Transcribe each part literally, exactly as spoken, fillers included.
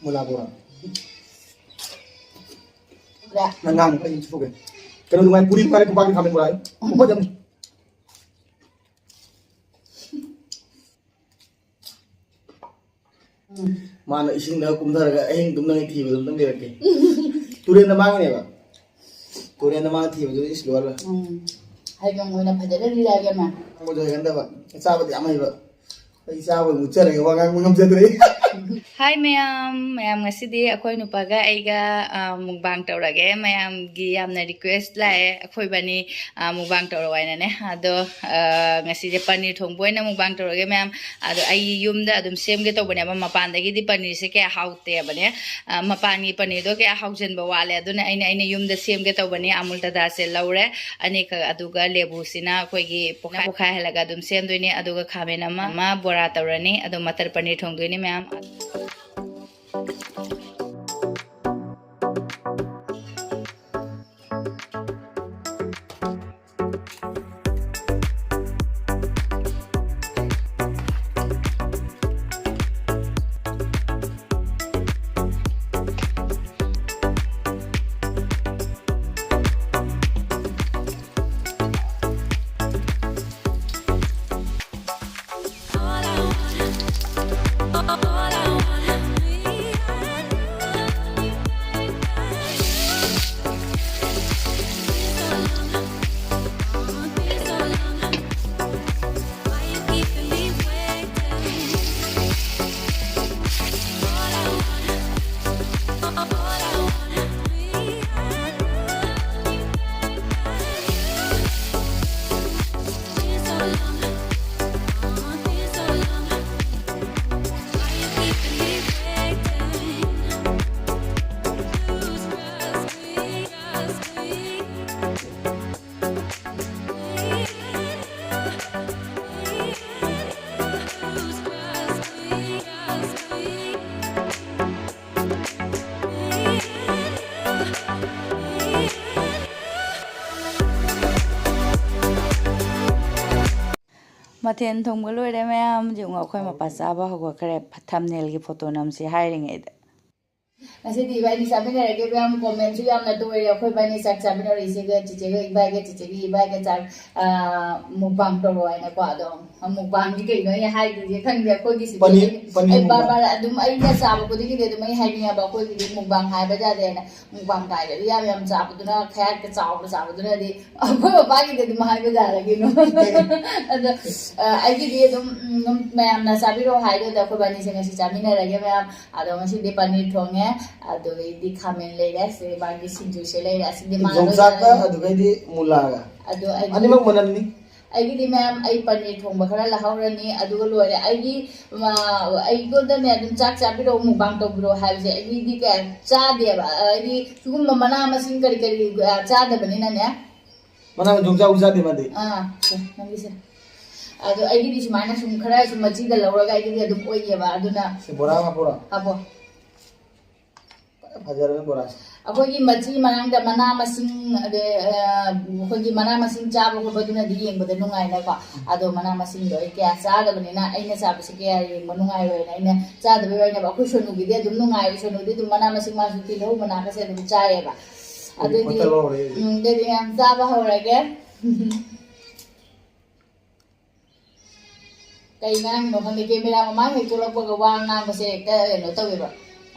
ꯃꯨꯂꯥ ꯕꯣꯔꯥ꯫ ꯅꯪ ꯉꯥꯡꯕ ꯑꯩ ꯐꯨꯒꯦ꯫ ꯀꯩꯅꯣ ꯅꯨꯡꯉꯥꯏ, ꯄꯨꯔꯤ ꯅꯨꯡꯉꯥꯏ, ꯈꯨꯄꯥꯛꯅ ꯈꯥꯃꯦꯟ ꯕꯣꯔꯥ꯫ ꯈꯨꯄꯥꯛ ꯌꯥꯝ꯫ ꯎꯝ꯫ ꯃꯥꯅ ꯏꯁꯤꯡꯗ ꯀꯨꯝꯊꯔꯒ ꯑꯍꯤꯡ ꯇꯨꯝꯅꯉꯩ ꯊꯤꯕꯗꯣ ꯑꯝꯇꯪ ꯂꯤꯔꯛꯀꯦ꯫ ꯇꯨꯔꯦꯟꯗ ꯃꯥꯡꯉꯤꯅꯦꯕ꯫ ꯇꯨꯔꯦꯟꯗ ꯃꯥꯡꯉ ꯊꯤꯕꯗꯨꯗꯤ ꯏꯁ ꯂꯣꯏꯔꯦ꯫ ꯎꯝ꯫ ꯍꯥꯏꯕ ꯑꯣꯏꯅ ꯐꯖꯅ ꯂꯤꯔꯛꯑꯒꯦ ꯃꯥ꯫ ꯉꯥꯡꯕꯁꯨ ꯍꯩꯒꯟꯗꯕ꯫ ꯆꯥꯕꯗꯤ ꯌꯥꯝ ꯍꯩꯕ꯫ ꯑꯩ ꯆꯥꯕ ꯃꯨꯠꯆꯔꯒꯦ, ꯋꯥ ꯉꯥꯡꯕ ꯉꯝꯖꯗ꯭ꯔꯦ꯫ ꯍꯥꯏ ꯃꯌꯥꯝ, ꯃꯌꯥꯝ ꯉꯁꯤꯗꯤ ꯑꯩꯈꯣꯏ ꯅꯨꯄꯥꯒ ꯑꯩꯒ, ꯑ, mukbang ꯇꯧꯔꯒꯦ꯫ ꯃꯌꯥꯝꯒꯤ ꯌꯥꯝꯅ request ꯂꯥꯛꯑꯦ ꯑꯩꯈꯣꯏꯕꯥꯅꯤ, ꯑ, mukbang ꯇꯧꯔꯣ ꯍꯥꯏꯅꯅꯦ꯫ ꯑꯗꯣ, ꯑ, ꯉꯁꯤꯁꯦ ꯄꯅꯤꯔ ꯊꯣꯡꯕ ꯑꯣꯏꯅ mukbang ꯇꯧꯔꯒꯦ ꯃꯌꯥꯝ꯫ ꯑꯗꯣ ꯑꯩ ꯌꯨꯝꯗ ꯑꯗꯨꯝ ꯁꯦꯝꯒꯦ ꯇꯧꯕꯅꯦꯕ, ꯃꯄꯥꯟꯗꯒꯤꯗꯤ ꯄꯅꯤꯔꯁꯦ ꯀꯌꯥ ꯍꯥꯎꯇꯦꯕꯅꯦ꯫ ꯑ, ꯃꯄꯥꯟꯒꯤ ꯄꯅꯤꯔꯗꯣ ꯀꯌꯥ ꯍꯥꯎꯖꯟꯕ ꯋꯥꯠꯂꯦ, ꯑꯗꯨꯅ ꯑꯩꯅ, ꯑꯩꯅ ꯌꯨꯝꯗ ꯁꯦꯝꯒꯦ ꯇꯧꯕꯅꯤ꯫ ꯑꯃꯨꯜ ꯇꯗꯥꯁꯦ ꯂꯧꯔꯦ, ꯑꯅꯤꯈꯛ, ꯑꯗꯨꯒ ꯂꯦꯕꯨꯁꯤꯅ ꯑꯩꯈꯣꯏꯒꯤ ꯄꯣꯈꯥꯏ ꯄꯣꯈꯥꯏꯍꯜꯂꯒ ꯑꯗꯨꯝ ꯁꯦꯝꯗꯣꯏꯅꯦ꯫ ꯑꯗꯨꯒ ꯈꯥꯃꯦꯟ ꯑꯃ, ꯑꯃ ꯕꯣꯔꯥ ꯇꯧꯔꯅꯤ, ꯑꯗꯣ ꯃꯇꯔ ꯄꯅꯤꯔ ꯊꯣꯡꯗꯣꯏꯅꯦ ꯃꯌꯥꯝ꯫ ꯃꯊꯦꯜ ꯊꯣꯡꯕ ꯂꯣꯏꯔꯦ ꯃꯌꯥꯝ꯫ ꯌꯦꯡꯉꯣ, ꯑꯩꯈꯣꯏ ꯃꯄꯥ ꯆꯥꯕ ꯍꯧꯒꯠꯈ꯭ꯔꯦ꯫ Thumbnailꯒꯤ photo ꯅꯝꯁꯤ ꯍꯥꯏꯔꯤꯉꯩꯗ꯫ ꯉꯁꯤꯗꯤ ꯏꯕꯥꯏꯅꯤ ꯆꯥꯃꯤꯟꯅꯔꯒꯦ ꯃꯌꯥꯝ꯫ ꯀꯣꯃꯦꯟꯁꯨ ꯌꯥꯝꯅ ꯇꯣꯏꯔꯦ, ꯑꯩꯈꯣꯏ ꯏꯕꯥꯏꯅꯤ ꯆꯥꯛ ꯆꯥꯃꯤꯟꯅꯔꯤꯁꯤꯒ ꯆꯤꯆꯦꯒ ꯏꯕꯥꯏꯒ, ꯆꯤꯆꯦꯒꯤ ꯏꯕꯥꯏꯒ ꯆꯥꯛ, ꯑ, ꯃꯨꯛꯕꯥꯡ ꯇꯧꯔꯣ ꯍꯥꯏꯅꯀꯣ꯫ ꯑꯗꯣ ꯃꯨꯛꯕꯥꯡꯗꯤ ꯀꯩꯅꯣ ꯑꯩꯅ ꯍꯥꯏꯗꯣꯏꯁꯦ ꯈꯪꯗꯦ꯫ ꯑꯩꯈꯣꯏꯒꯤꯁꯤꯗꯤ ꯄꯅꯤꯔ, ꯑꯩ, ꯄꯅꯤꯔ ꯑꯩ ꯃꯨꯛꯕꯥꯡ꯫ ꯕꯥꯔ ꯕꯥꯔ ꯑꯗꯨꯝ ꯑꯩꯅ ꯆꯥꯕ ꯈꯨꯗꯤꯡꯒꯤꯗꯤ ꯑꯗꯨꯝ ꯑꯩ ꯍꯥꯏꯅꯤꯡꯉꯦꯕ, ꯑꯩꯈꯣꯏꯒꯤꯗꯤ ꯃꯨꯛꯕꯥꯡ ꯍꯥꯏꯕ ꯌꯥꯗꯦꯅ꯫ ꯃꯨꯛꯕꯥꯡ ꯀꯥꯏꯗꯗꯤ ꯌꯥꯝ ꯌꯥꯝ ꯆꯥꯕꯗꯨꯅ, ꯈꯌꯥꯛꯇ ꯆꯥꯎꯅ ꯆꯥꯕꯗꯨꯅꯗꯤ ꯑꯩꯈꯣꯏ ꯃꯄꯥꯒꯤꯗꯤ ꯑꯗꯨꯝ ꯍꯥꯏꯕ ꯌꯥꯔꯒꯦ꯫ ꯑꯗꯣ, ꯑ, ꯑꯩꯒꯤꯗꯤ ꯑꯗꯨꯝ, ꯎꯝ, ꯑꯗꯨꯝ ꯃꯌꯥꯝꯅ ꯆꯥꯕꯤꯔꯣ ꯍꯥꯏꯗꯨꯗ ꯑꯩꯈꯣꯏ ꯏꯕꯥꯅꯤꯁꯦ ꯉꯁꯤ ꯆꯥꯃꯤꯟꯅꯔꯒꯦ ꯃꯌꯥꯝ꯫ ꯑꯗꯣ ꯉꯁꯤꯗꯤ ꯄꯅꯤꯔ ꯊꯣꯡꯉꯦ, ꯑꯗꯨꯗꯩꯗꯤ ꯈꯥꯃꯦꯟ ꯂꯩꯔꯦ, ꯁꯤ ꯃꯥꯒꯤ ꯁꯤꯡꯖꯨꯁꯦ ꯂꯩꯔꯦ, ꯑꯁꯤꯗꯤ ꯃꯥꯅ ꯂꯣꯏ ꯌꯣꯡꯆꯥꯛꯀ ꯌꯥꯔꯦ꯫ ꯑꯗꯨꯗꯩꯗꯤ ꯃꯨꯂꯥꯒ꯫ ꯑꯗꯣ ꯑꯩꯗꯤ ꯑꯅꯤꯃꯛ ꯃꯅꯝꯅꯤ꯫ ꯑꯩꯒꯤꯗꯤ ꯃꯌꯥꯝ ꯑꯩ ꯄꯅꯤꯔ ꯊꯣꯡꯕ ꯈꯔ ꯂꯧꯍꯧꯔꯅꯤ, ꯑꯗꯨꯒ ꯂꯣꯏꯔꯦ꯫ ꯑꯩꯒꯤ, ꯑ, ꯑꯩꯉꯣꯟꯗꯅꯦ ꯑꯗꯨꯝ ꯆꯥꯛ ꯆꯥꯕꯤꯔꯛꯑꯣ, ꯃꯨꯛꯕꯥꯡ ꯇꯧꯕꯤꯔꯛꯑꯣ ꯍꯥꯏꯕꯁꯦ ꯑꯩꯒꯤꯗꯤ ꯀꯌꯥ ꯆꯥꯗꯦꯕ꯫ ꯍꯥꯏꯗꯤ ꯁꯤꯒꯨꯝꯕ ꯃꯅꯥ ꯃꯁꯤꯡ ꯀꯔꯤ ꯀꯔꯤ, ꯑ, ꯆꯥꯗꯕꯅꯤꯅꯅꯦ꯫ ꯃꯅꯥ ꯃꯁꯤꯡ ꯆꯥꯕ ꯆꯥꯗꯦ ꯃꯥꯗꯤ꯫ ꯑꯥ, ꯁꯦ, ꯅꯪꯒꯤꯁꯦ꯫ ꯑꯗꯣ ꯑꯩꯒꯤꯗꯤ ꯁꯨꯃꯥꯏꯅ ꯁꯨꯝ ꯈꯔ ꯁꯨꯝ ꯃꯆꯤꯗ ꯂꯧꯔꯒ ꯑꯩꯒꯤꯗꯤ ꯑꯗꯨꯝ ꯑꯣꯏꯌꯦꯕ, ꯑꯗꯨꯅ ꯁꯤ ꯕꯣꯔꯥ ꯑꯃ ꯍꯥꯞꯄꯣꯔꯥ? ꯍꯥꯞꯄꯣ꯫ ꯐꯖꯔꯕꯅꯤ ꯕꯣꯔꯥꯁꯦ꯫ ꯑꯩꯈꯣꯏꯒꯤ ꯃꯆꯤ ꯃꯅꯥꯛꯇ ꯃꯅꯥ ꯃꯁꯤꯡ, ꯑꯗꯩ, ꯑ, ꯑꯩꯈꯣꯏꯒꯤ ꯃꯅꯥ ꯃꯁꯤꯡ ꯆꯥꯕ ꯈꯣꯠꯄꯗꯨꯅꯗꯤ ꯌꯦꯡꯕꯗ ꯅꯨꯡꯉꯥꯏꯅꯀꯣ꯫ ꯑꯗꯣ ꯃꯅꯥ ꯃꯁꯤꯡꯗꯣ ꯑꯩ ꯀꯌꯥ ꯆꯥꯗꯕꯅꯤꯅ ꯑꯩꯅ ꯆꯥꯕꯁꯦ ꯀꯌꯥ ꯌꯦꯡꯕ ꯅꯨꯡꯉꯥꯏꯔꯣꯏꯅ ꯑꯩꯅ ꯆꯥꯗꯕꯩ ꯋꯥꯅꯦꯕ꯫ ꯑꯩꯈꯣꯏ ꯁꯣꯅꯨꯒꯤꯗꯤ ꯑꯗꯨꯝ ꯅꯨꯡꯉꯥꯏ, ꯁꯣꯅꯨꯗꯤ ꯑꯗꯨꯝ ꯃꯅꯥ ꯃꯁꯤꯡ ꯃꯥꯁꯨ ꯇꯤꯜꯍꯧ ꯃꯅꯥꯒꯁꯦ ꯑꯗꯨꯝ ꯆꯥꯏꯌꯦꯕ꯫ ꯑꯗꯨꯗꯤ, ꯍꯣꯇꯦꯜ ꯍꯧꯔꯦ ꯑꯗꯨꯗꯤ꯫ ꯎꯝ, ꯑꯗꯨꯗꯤ ꯃꯌꯥꯝ ꯆꯥꯕ ꯍꯧꯔꯒꯦ꯫ ꯀꯩ ꯉꯥꯡꯉꯤꯅꯣ ꯈꯪꯗꯦ, ꯀꯦꯃꯦꯔꯥ ꯃꯃꯥꯡ ꯍꯦꯛ ꯊꯣꯛꯂꯛꯄꯒ ꯋꯥ ꯉꯥꯡꯕꯁꯦ ꯍꯦꯛꯇ ꯀꯩꯅꯣ ꯇꯧꯋꯦꯕ꯫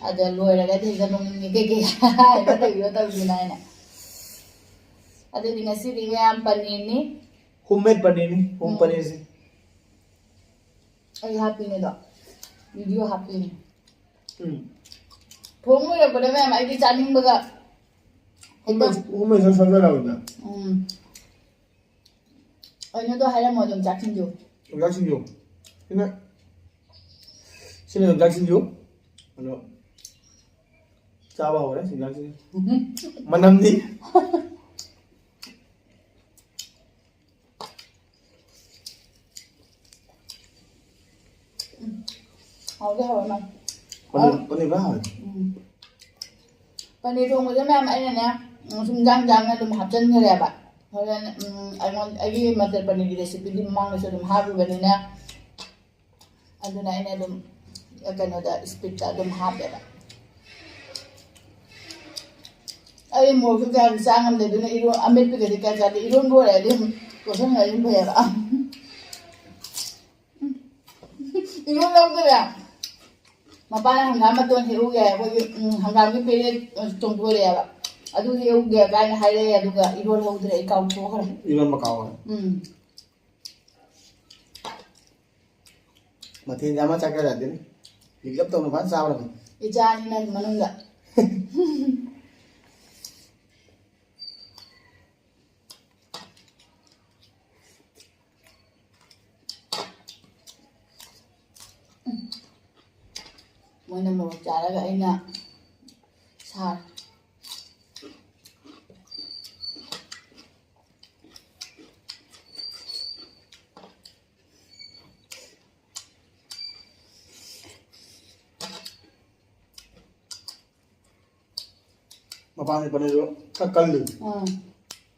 ꯑꯗ ꯂꯣꯏꯔꯒꯗꯤ ꯍꯦꯛꯇ ꯅꯣꯛꯅꯤꯡꯉꯦ, ꯀꯩꯀꯩ ꯍꯥꯏꯕ ꯇꯧꯕꯤꯔꯣ ꯇꯧꯕꯤꯔꯣ ꯍꯥꯏꯅ꯫ ꯑꯗꯨꯗꯤ ꯉꯁꯤꯗꯤ ꯃꯌꯥꯝ ꯄꯅꯤꯔꯅꯤ꯫ ꯍꯣꯝꯃꯦꯗ ꯄꯅꯤꯔꯅꯤ, ꯍꯣꯝ ꯎꯝ꯫ ꯄꯅꯤꯔꯁꯦ꯫ ꯑꯩ ꯍꯥꯞꯄꯤꯅꯦꯗꯣ, ꯚꯤꯗꯤꯑꯣ ꯍꯥꯞꯄꯤꯅꯦ꯫ ꯎꯝ꯫ ꯊꯣꯡ ꯂꯣꯏꯔꯛꯄꯗ ꯃꯌꯥꯝ ꯑꯩꯗꯤ ꯆꯥꯅꯤꯡꯕꯒ ꯍꯣꯝꯃꯦꯗ, ꯍꯣꯝꯃꯦꯗ ꯁꯣꯏ ꯁꯣꯏ ꯂꯥꯎꯔꯤꯗ꯫ ꯎꯝ꯫ ꯀꯩꯅꯣꯗꯣ ꯍꯥꯏꯔꯝꯃꯣ, ꯌꯣꯡꯆꯥꯛ ꯁꯤꯡꯖꯨ꯫ ꯌꯣꯡꯆꯥꯛ ꯁꯤꯡꯖꯨ꯫ ꯁꯤꯅ, ꯁꯤꯅ ꯌꯣꯡꯆꯥꯛ ꯁꯤꯡꯖꯨ꯫ ꯑꯗꯣ ꯆꯥꯕ ꯍꯧꯔꯦ ꯌꯣꯡꯆꯥꯛ ꯁꯤꯡꯖꯨ꯫ ꯃꯅꯝꯗꯤ꯫ ꯎꯝ꯫ ꯍꯥꯎꯗꯤ ꯍꯥꯎꯋꯦ ꯃꯥ꯫ ꯄꯅꯤꯔ, ꯑ, ꯄꯅꯤꯔ ꯈꯔ ꯍꯥꯎꯋꯦ꯫ ꯎꯝ꯫ ꯄꯅꯤꯔ ꯊꯣꯡꯕꯁꯦ ꯃꯌꯥꯝ ꯑꯩꯅꯅꯦ, ꯎꯝ, ꯁꯨꯝ ꯏꯟꯖꯥꯡ ꯏꯟꯖꯥꯡꯅ ꯑꯗꯨꯝ ꯍꯥꯞꯆꯤꯟꯈ꯭ꯔꯦꯕ꯫ ꯍꯣꯔꯦꯟ, ꯎꯝ, ꯑꯩꯉꯣꯟ-, ꯑꯩꯒꯤ ꯃꯇꯔ ꯄꯅꯤꯔꯒꯤ recipeꯗꯤ ꯃꯃꯥꯡꯗꯁꯨ ꯑꯗꯨꯝ ꯍꯥꯞꯈꯤꯕꯅꯤꯅ, ꯑꯗꯨꯅ ꯑꯩꯅ ꯑꯗꯨꯝ, ꯑ, ꯀꯩꯅꯣꯗ, speedꯇ ꯑꯗꯨꯝ ꯍꯥꯞꯄꯦꯕ꯫ ꯑꯩ ꯃꯣꯔꯣꯛꯁꯨ ꯀꯌꯥꯝ ꯆꯥ ꯉꯝꯗꯦ, ꯑꯗꯨꯅ ꯏꯔꯣ-, ꯑꯃꯦꯠꯄꯒꯗꯤ ꯀꯌꯥ ꯆꯥꯗꯦ꯫ ꯏꯔꯣꯟꯕ ꯑꯣꯏꯔꯗꯤ ꯑꯗꯨꯝ ꯀꯣꯠꯁꯟꯈ꯭ꯔꯗꯤ ꯑꯗꯨꯝ ꯐꯩꯌꯦꯕ꯫ ꯏꯔꯣꯟ ꯂꯧꯗꯣꯏꯔꯥ? ꯃꯄꯥꯅ ꯍꯪꯒꯥꯝ ꯃꯇꯣꯟ ꯍꯦꯛꯎꯒꯦ, ꯑꯩꯈꯣꯏꯒꯤ, ꯎꯝ, ꯍꯪꯒꯥꯝꯒꯤ ꯄꯦꯔꯦ ꯆꯣꯡꯊꯣꯔꯛꯑꯦꯕ꯫ ꯑꯗꯨ ꯍꯦꯛꯎꯒꯦ ꯀꯥꯏꯅ ꯍꯥꯏꯔꯛꯑꯦ, ꯑꯗꯨꯒ ꯏꯔꯣꯟ ꯍꯧꯗ꯭ꯔꯦ, ꯑꯩ ꯀꯥꯎꯊꯣꯛꯈ꯭ꯔꯦ꯫ ꯏꯔꯣꯟꯕ ꯀꯥꯎꯈ꯭ꯔꯦ꯫ ꯎꯝ꯫ ꯃꯊꯦꯜꯁꯦ ꯑꯃ ꯆꯠꯈ꯭ꯔ ꯌꯥꯗꯦꯅꯦ꯫ ꯂꯤꯛꯂꯞ ꯇꯧꯅ ꯐꯖꯅ ꯆꯥꯕꯅ ꯐꯩ꯫ ꯏꯆꯥꯅꯤꯅ ꯃꯅꯨꯡꯗ꯫ ꯃꯣꯏꯅ ꯃꯣꯔꯣꯛ ꯆꯥꯔꯒ ꯑꯩꯅ ꯁꯥꯔꯦ꯫ ꯃꯄꯥꯟꯒꯤ ꯄꯅꯤꯔꯗꯣ ꯈꯔ ꯀꯜꯂꯤ꯫ ꯎꯝ꯫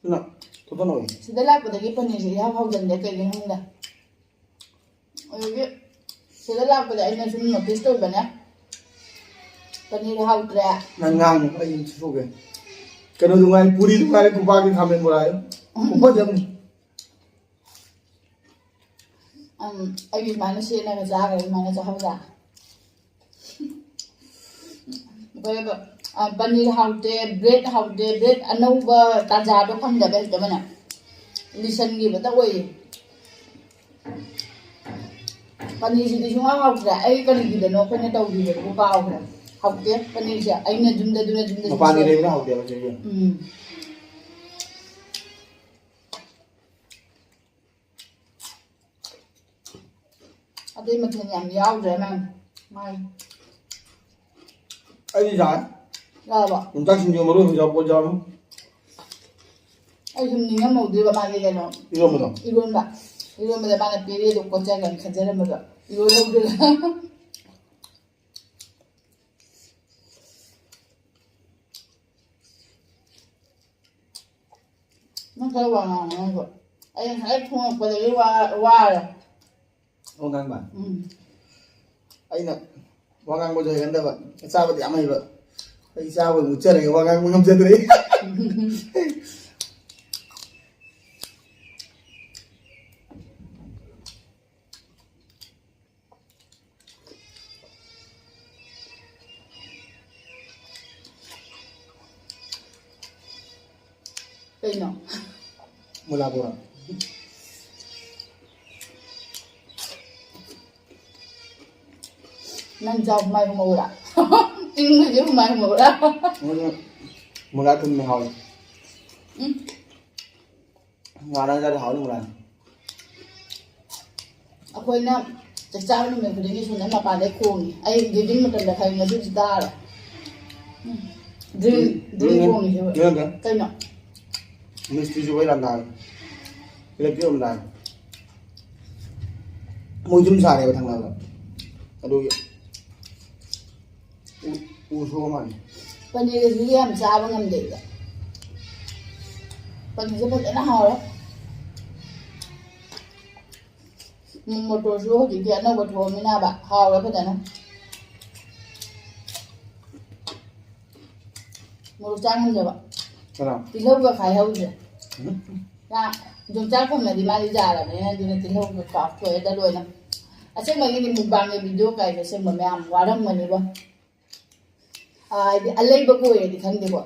ꯑꯗꯨꯅ ꯊꯣꯠ ꯊꯣꯠ ꯅꯧꯏ꯫ ꯁꯤꯗ ꯂꯥꯛꯄꯗꯒꯤ ꯄꯅꯤꯔꯁꯦ ꯏꯍꯥꯎ ꯍꯥꯎꯖꯟꯗꯦ, ꯀꯩꯒꯤꯅꯣ ꯈꯪꯗꯦ꯫ ꯑꯗꯒꯤ ꯁꯤꯗ ꯂꯥꯛꯄꯗ ꯑꯩꯅ ꯁꯨꯝ notice ꯇꯧꯕꯅꯦ, ꯄꯅꯤꯔ ꯍꯥꯎꯇ꯭ꯔꯦ꯫ ꯅꯪ ꯉꯥꯡꯅꯨ, ꯑꯩ ꯑꯗꯨꯝ ꯁꯨꯒꯦ꯫ ꯀꯩꯅꯣꯗꯨ ꯉꯥꯏ, ꯄꯨꯔꯤꯗꯨ ꯉꯥꯏ, ꯈꯨꯄꯥꯛꯀꯤ ꯈꯥꯃꯦꯟ ꯕꯣꯔꯥ ꯍꯥꯏꯌꯨ꯫ ꯎꯝ꯫ ꯈꯨꯐꯖ ꯑꯃꯅꯤ꯫ ꯎꯝ, ꯑꯩꯗꯤ ꯁꯨꯃꯥꯏꯅ ꯁꯦꯠꯂꯒ ꯆꯥꯈ꯭ꯔꯦ, ꯑꯗꯨꯃꯥꯏꯅ ꯆꯥꯍꯧꯗ꯫ ꯑꯩꯈꯣꯏ, ꯑ, ꯄꯅꯤꯔ ꯍꯥꯎꯇꯦ, ꯕ꯭ꯔꯦꯗ ꯍꯥꯎꯇꯦ, ꯕ꯭ꯔꯦꯗ ꯑꯅꯧꯕ ꯇꯥꯖꯥꯗꯣ ꯐꯪꯗꯕ ꯍꯦꯛꯇ ꯑꯃꯅ ꯂꯤꯁꯟꯈꯤꯕꯇ ꯑꯣꯏꯌꯦ꯫ ꯄꯅꯤꯔꯁꯤꯗꯤ ꯁꯨꯡꯍꯥꯎ ꯍꯥꯎꯇ꯭ꯔꯦ꯫ ꯑꯩ ꯀꯔꯤꯒꯤꯗꯅꯣ ꯑꯩꯈꯣꯏꯅ ꯇꯧꯈꯤꯕꯗꯨꯕꯨ ꯀꯥꯎꯈ꯭ꯔꯦ꯫ ꯍꯥꯎꯇꯦ ꯄꯅꯤꯔꯁꯦ꯫ ꯑꯩꯅ ꯌꯨꯝꯗ ꯑꯗꯨꯅ ꯌꯨꯝꯗ ꯃꯄꯥꯟꯗ ꯁꯨꯝ ꯂꯩꯕꯅ ꯍꯥꯎꯇꯦꯕ ꯆꯦꯒꯤ꯫ ꯎꯝ꯫ ꯑꯇꯩ ꯃꯊꯦꯜ ꯌꯥꯝ ꯌꯥꯎꯗ꯭ꯔꯦ ꯃꯥꯏ꯫ ꯃꯥꯏ꯫ ꯑꯩꯗꯤ ꯌꯥꯔꯦ꯫ ꯌꯥꯔꯕꯣ? ꯌꯣꯡꯆꯥꯛ ꯁꯤꯡꯖꯨ ꯃꯔꯨ ꯑꯣꯏꯕ ꯌꯥꯎꯄꯣꯠ ꯌꯥꯎꯔꯝꯃꯤ꯫ ꯑꯩ ꯁꯨꯝ ꯅꯤꯡꯉꯝꯍꯧꯗ꯭ꯔꯤꯕ ꯃꯥꯒꯤ ꯀꯩꯅꯣ꯫ ꯏꯔꯣꯝꯕꯗꯣ? ꯏꯔꯣꯟꯕ꯫ ꯏꯔꯣꯟꯕꯗ ꯃꯥꯅ ꯄꯦꯔꯦꯗꯣ ꯀꯣꯠꯆꯒꯦꯅ ꯈꯟꯖꯔꯝꯕꯗꯣ꯫ ꯏꯔꯣꯜꯍꯧꯗ꯭ꯔꯦ꯫ ꯅꯪ ꯈꯔ ꯋꯥ ꯉꯥꯡꯉꯣ ꯅꯪꯁꯨ꯫ ꯑꯩ ꯉꯁꯥꯏ ꯊꯣꯡꯉꯛꯄꯗꯒꯤ ꯋꯥ-, ꯋꯥꯔꯦ꯫ ꯋꯥ ꯉꯥꯡꯕ? ꯎꯝ꯫ ꯑꯩꯅ ꯋꯥ ꯉꯥꯡꯕꯁꯨ ꯍꯩꯒꯟꯗꯕ, ꯆꯥꯕꯗꯤ ꯌꯥꯝ ꯍꯩꯕ꯫ ꯑꯩ ꯆꯥꯕ ꯃꯨꯠꯆꯔꯒꯦ, ꯋꯥ ꯉꯥꯡꯕ ꯉꯝꯖꯗ꯭ꯔꯦ꯫ ꯀꯩꯅꯣ? ꯃꯨꯂꯥ ꯕꯣꯔꯥ꯫ ꯅꯪ ꯆꯥꯎ ꯃꯥꯏ ꯍꯨꯝꯃꯧꯔꯥ? ꯏꯪꯕꯁꯦ ꯍꯨꯃꯥꯏ ꯍꯨꯝꯃꯧꯔꯥ? ꯃꯨꯂꯥ ꯊꯨꯝꯃꯦ, ꯍꯥꯎꯋꯦ꯫ ꯎꯝ꯫ ꯉꯥ ꯅꯪ ꯆꯥꯗꯤ ꯍꯥꯎꯅꯤ, ꯃꯨꯂꯥ꯫ ꯑꯩꯈꯣꯏꯅ ꯆꯥꯛ ꯆꯥꯕ ꯅꯨꯃꯤꯠ ꯈꯨꯗꯤꯡꯒꯤ ꯁꯣꯝꯗ ꯃꯄꯥꯟꯗꯩ ꯈꯣꯡꯉꯤ꯫ ꯑꯩ ꯒꯤꯗꯤꯡ ꯃꯇꯝꯗ ꯈꯪꯉꯤ, ꯉꯁꯤꯗꯤ ꯇꯥꯔꯦ꯫ ꯎꯝ꯫ ꯗ꯭ꯔꯤꯜ, ꯗ꯭ꯔꯤꯜ ꯎꯝ, ꯈꯣꯡꯉꯤꯁꯦ꯫ ꯎꯝ꯫ ꯀꯩꯅꯣ? ꯃꯤꯁꯇ꯭ꯔꯤꯁꯨ ꯑꯩ ꯂꯥꯟꯗꯥꯔꯦ꯫ ꯏꯂꯦꯛꯇ꯭ꯔꯤꯛ ꯑꯃ ꯂꯥꯛꯑꯦ꯫ ꯃꯣꯏ ꯌꯨꯝ ꯁꯥꯔꯦꯕ ꯊꯪꯅꯕꯗ꯫ ꯑꯗꯨꯒꯤ ꯎ, ꯎ ꯁꯨꯕ ꯃꯥꯜꯂꯦ꯫ ꯄꯅꯤꯔꯁꯤꯗꯤ ꯌꯥꯝ ꯆꯥꯕ ꯉꯝꯗꯦ ꯑꯩꯗꯤ꯫ ꯄꯅꯤꯔꯁꯦ ꯐꯖꯅ ꯍꯥꯎꯔꯦ꯫ ꯎꯝ, ꯃꯣꯇꯣꯔꯁꯨ ꯍꯧꯖꯤꯛꯇꯤ ꯑꯅꯧꯕ ꯊꯣꯛꯑꯃꯤꯅꯕ ꯍꯥꯎꯔꯦ ꯐꯖꯅ꯫ ꯃꯣꯔꯣꯛ ꯆꯥ ꯉꯝꯗꯕ꯫ ꯀꯅꯥ? ꯇꯤꯜꯍꯧꯒ ꯈꯥꯏꯍꯧꯗ꯭ꯔꯦ꯫ ꯎꯝ꯫ ꯌꯣꯡꯆꯥꯛ ꯐꯪꯉꯗꯤ ꯃꯥꯗꯤ ꯌꯥꯔꯕꯅꯤꯅ, ꯑꯗꯨꯅ ꯇꯤꯜꯍꯧꯒ ꯀꯥꯞꯊꯣꯛꯑꯦꯗ ꯂꯣꯏꯅ꯫ ꯑꯁꯦꯡꯕꯒꯤꯗꯤ ꯃꯨꯛꯕꯥꯡꯒꯤ ꯚꯤꯗꯤꯑꯣ ꯀꯥꯏꯁꯦ ꯑꯁꯦꯡꯕ ꯃꯌꯥꯝ ꯋꯥꯔꯝꯒꯅꯤꯕꯣ꯫ ꯑ, ꯍꯥꯏꯗꯤ ꯑꯂꯩꯕ ꯀꯣꯏꯔꯗꯤ ꯈꯪꯗꯦꯀꯣ꯫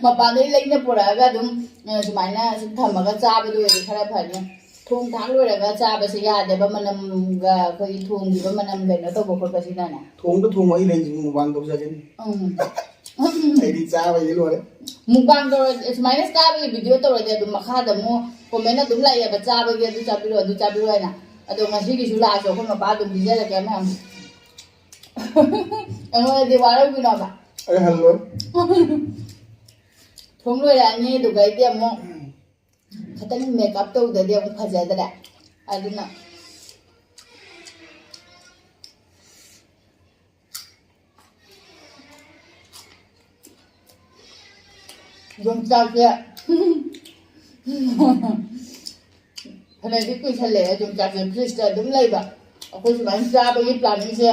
ꯃꯄꯥꯟꯗꯩ ꯂꯩꯅ ꯄꯨꯔꯛꯑꯒ ꯑꯗꯨꯝ, ꯑ, ꯁꯨꯃꯥꯏꯅ ꯁꯨꯝ ꯊꯝꯃꯒ ꯆꯥꯕꯗꯨ ꯑꯣꯏꯔꯗꯤ ꯈꯔ ꯐꯅꯤ꯫ ꯊꯣꯡ ꯊꯥꯛ ꯂꯣꯏꯔꯒ ꯆꯥꯕꯁꯦ ꯌꯥꯗꯦꯕ, ꯃꯅꯝꯒ ꯑꯩꯈꯣꯏꯒꯤ ꯊꯣꯡꯈꯤꯕ ꯃꯅꯝ ꯀꯩꯅꯣ ꯇꯧꯕ ꯈꯣꯠꯄꯁꯤꯅꯅꯦ꯫ ꯊꯣꯡꯗ ꯊꯣꯡꯕ ꯑꯩ ꯂꯩꯁꯤꯕꯨ ꯃꯨꯛꯕꯥꯡ ꯇꯧꯖꯒꯅꯤ꯫ ꯎꯝ꯫ ꯑꯩꯗꯤ ꯆꯥꯕꯩꯗꯤ ꯂꯣꯏꯔꯦ꯫ ꯃꯨꯛꯕꯥꯡ ꯇꯧꯔꯗꯤ, ꯁꯨꯃꯥꯏꯅ ꯆꯥꯕꯒꯤ ꯚꯤꯗꯤꯑꯣ ꯇꯧꯔꯗꯤ ꯑꯗꯨꯝ ꯃꯈꯥꯗ ꯑꯃꯨꯛ ꯀꯣꯃꯦꯟ ꯑꯗꯨꯝ ꯂꯥꯛꯑꯦꯕ, ꯆꯥꯕꯒꯤ ꯑꯗꯨ ꯆꯥꯕꯤꯔꯣ, ꯑꯗꯨ ꯆꯥꯕꯤꯔꯣ ꯍꯥꯏꯅ꯫ ꯑꯗꯣ ꯉꯁꯤꯒꯤꯁꯨ ꯂꯥꯛꯑꯁꯨ ꯑꯩꯈꯣꯏ ꯃꯄꯥ ꯑꯗꯨꯝ ꯄꯤꯖꯔꯒꯦ ꯃꯌꯥꯝ꯫ ꯑꯩꯉꯣꯟꯗꯗꯤ ꯋꯥꯔꯧꯕꯤꯅꯣꯕ꯫ ꯑꯩ ꯍꯜꯂꯣꯏ꯫ ꯊꯣꯡ ꯂꯣꯏꯔꯛꯑꯅꯤ, ꯑꯗꯨꯒ ꯑꯩꯗꯤ ꯑꯃꯨꯛ ꯈꯤꯇꯪ ꯃꯦꯀꯞ ꯇꯧꯗ꯭ꯔꯗꯤ ꯑꯃꯨꯛ ꯐꯖꯗ꯭ꯔꯦ꯫ ꯑꯗꯨꯅ ꯌꯣꯡꯆꯥꯛꯁꯦ ꯐꯅꯗꯤ ꯀꯨꯏꯁꯜꯂꯛꯑꯦ, ꯌꯣꯡꯆꯥꯛꯁꯦ ꯐ꯭ꯔꯤꯖꯇ ꯑꯗꯨꯝ ꯂꯩꯕ꯫ ꯑꯩꯈꯣꯏ ꯁꯨꯃꯥꯏꯅ ꯆꯥꯕꯒꯤ ꯄ꯭ꯂꯥꯅꯤꯡꯁꯦ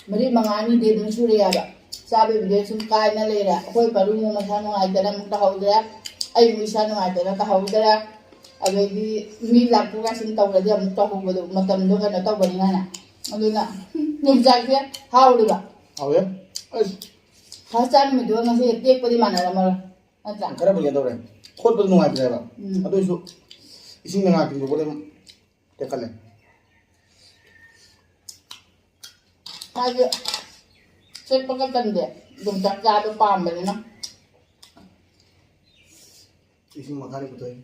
ꯃꯔꯤ ꯃꯉꯥꯅꯤꯗꯤ ꯑꯗꯨꯝ ꯁꯨꯔꯦ ꯍꯥꯏꯕ꯫ ꯆꯥꯕꯩꯕꯨꯗꯤ ꯁꯨꯝ ꯀꯥꯏꯅ ꯂꯩꯔꯦ꯫ ꯑꯩꯈꯣꯏ ꯄꯔꯨ ꯑꯃꯨꯛ ꯃꯁꯥ ꯅꯨꯡꯉꯥꯏꯇꯅ ꯑꯃꯨꯛ ꯇꯧꯍꯧꯗ꯭ꯔꯦ, ꯑꯩ ꯑꯃꯨꯛ ꯏꯁꯥ ꯅꯨꯡꯉꯥꯏꯇꯅ ꯇꯧꯍꯧꯗ꯭ꯔꯦ꯫ ꯑꯗꯩꯗꯤ ꯃꯤ ꯂꯥꯛꯄ ꯀꯥꯏꯁꯤꯅ ꯇꯧꯔꯗꯤ ꯑꯃꯨꯛ ꯇꯧꯍꯧꯕꯗꯣ ꯃꯇꯝꯗꯣ ꯀꯩꯅꯣ ꯇꯧꯕꯅꯤꯅꯅꯦ꯫ ꯑꯗꯨꯅ ꯌꯣꯡꯆꯥꯛꯁꯦ ꯍꯥꯎꯔꯤꯕ꯫ ꯍꯥꯎꯋꯦ꯫ ꯑꯁ ꯐꯥꯔꯁ ꯆꯥ ꯅꯨꯃꯤꯠꯇꯨꯒ ꯉꯁꯤ ꯇꯦꯛꯄꯗꯤ ꯃꯥꯟꯅꯔꯝꯃꯔꯣꯏ, ꯅꯠꯇ꯭ꯔꯥ? ꯈꯔꯕꯨ ꯀꯩꯅꯣ ꯇꯧꯔꯦ꯫ ꯈꯣꯠꯄꯗ ꯅꯨꯡꯉꯥꯏꯇ꯭ꯔꯦꯕ꯫ ꯎꯝ꯫ ꯑꯗꯨ ꯑꯣꯏꯁꯨ ꯏꯁꯤꯡ ꯅꯉꯥ ꯇꯤꯡꯕ ꯄꯣꯠ ꯑꯗꯨꯝ ꯇꯦꯛꯈꯠꯂꯦ꯫ ꯍꯥꯏꯗꯤ ꯁꯦꯠꯄꯒ ꯆꯟꯗꯦ, ꯌꯣꯡꯆꯥꯛ ꯆꯥꯗꯣ ꯄꯥꯝꯕꯅꯤꯅ꯫ ꯏꯁꯤꯡ ꯃꯈꯥꯗ ꯄꯨꯊꯣꯛꯏ꯫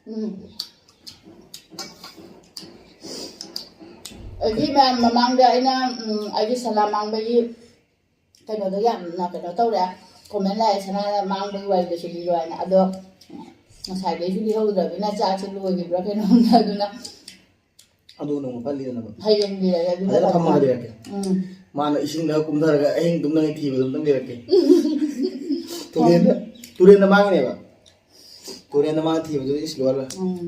ꯎꯝ꯫ ꯑꯩꯒꯤ ꯃꯌꯥꯝ ꯃꯃꯥꯡꯗ ꯑꯩꯅ, ꯎꯝ, ꯑꯩꯒꯤ ꯁꯅꯥ ꯃꯥꯡꯕꯒꯤ ꯀꯩꯅꯣꯗꯣ ꯌꯥꯝꯅ ꯀꯩꯅꯣ ꯇꯧꯔꯦ, ꯀꯣꯃꯦꯟ ꯂꯥꯛꯑꯦ, "ꯁꯅꯥ ꯃꯥꯡꯕꯒꯤ ꯋꯥꯔꯤꯗꯁꯨ ꯂꯤꯔꯣ" ꯍꯥꯏꯅ꯫ ꯑꯗꯣ ꯉꯁꯥꯏꯗꯩꯁꯨ ꯂꯤꯍꯧꯗ꯭ꯔꯕꯅꯤꯅ ꯆꯥꯛꯁꯦ ꯂꯣꯏꯈꯤꯕ꯭ꯔꯥ ꯀꯩꯅꯣꯝꯗ꯫ ꯑꯗꯨꯅ ꯑꯗꯨ ꯅꯣꯡꯃ ꯐꯠ ꯂꯤꯔꯅꯕ꯫ ꯍꯌꯦꯡ ꯂꯤꯔꯒꯦ꯫ ꯑꯗꯨꯅ ꯐꯖꯅ ꯐꯕ ꯐꯝꯃꯒ ꯃꯥꯜꯂꯦ꯫ ꯂꯤꯔꯛꯀꯦ꯫ ꯎꯝ꯫ ꯃꯥꯅ ꯏꯁꯤꯡꯗ ꯀꯨꯝꯊꯔꯒ ꯑꯍꯤꯡ ꯇꯨꯝꯗꯉꯩ ꯊꯤꯕꯗꯣ ꯑꯝꯇꯪ ꯂꯤꯔꯛꯀꯦ꯫ ꯇꯨꯔꯦꯟꯗ ꯇꯨꯔꯦꯟꯗ ꯃꯥꯡꯉꯤꯅꯦꯕ꯫ ꯇꯨꯔꯦꯟꯗ ꯃꯥꯡꯉ ꯊꯤꯕꯗꯨꯗꯤ ꯏꯁ ꯂꯣꯏꯔꯦ꯫ ꯎꯝ꯫